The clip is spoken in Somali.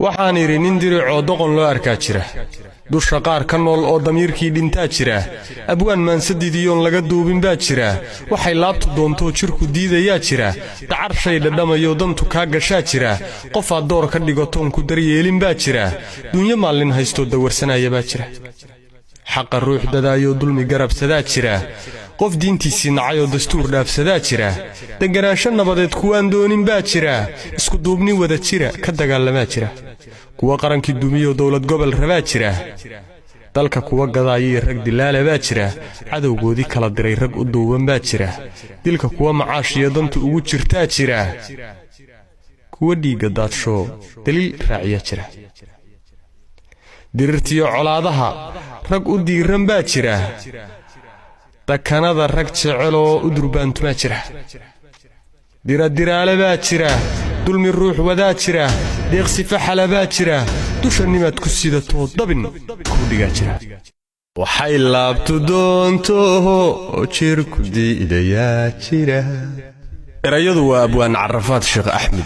Waxaan idhi nin diricoo doqon loo arkaa jira, dusha qaar ka nool oo damiirkii dhintaa jira, abwaan maansadidiyoon laga duubin baa jira, waxay laabtu doontoo jidhku diidayaa jira, dacar shay dhadhamayoo dantu kaa gashaa jira, qofaad door ka dhigatoon ku daryeelin baa jira, dunyo maalin haystoo dawarsanaya baa jira, xaqa ruux dadaayoo dulmi garabsadaa jira, qof diintiisii nacayoo dastuur dhaafsadaa jira, deganaansho nabadeed kuwaan doonin baa jira, iskuduubni wada jira ka dagaalamaa jira, kuwa qarankii dumiyoo dowlad gobol rabaa jira, dalka kuwa gadaayaiyo rag dilaala baa jira, cadowgoodii kala diray rag u duuban baa jira, dilka kuwa macaash iyo dantu ugu jirtaa jira, kuwa dhiigga daadshoo daliil raaciyaa jira, dirirtiyo colaadaha rag u diiran baa jira, dakanada rag jeceloo u durbaantumaa jira, diradiraale baa jira, dulmi ruux wadaa jira, deeqsi faxala baa jira, dusha nimaad ku sidatoo dabin kuu dhigaa jira. Waxay laabtu doonto oo jirku diidayaa jira. Erayadu waa abwaan Carafaad Sheekh Axmed.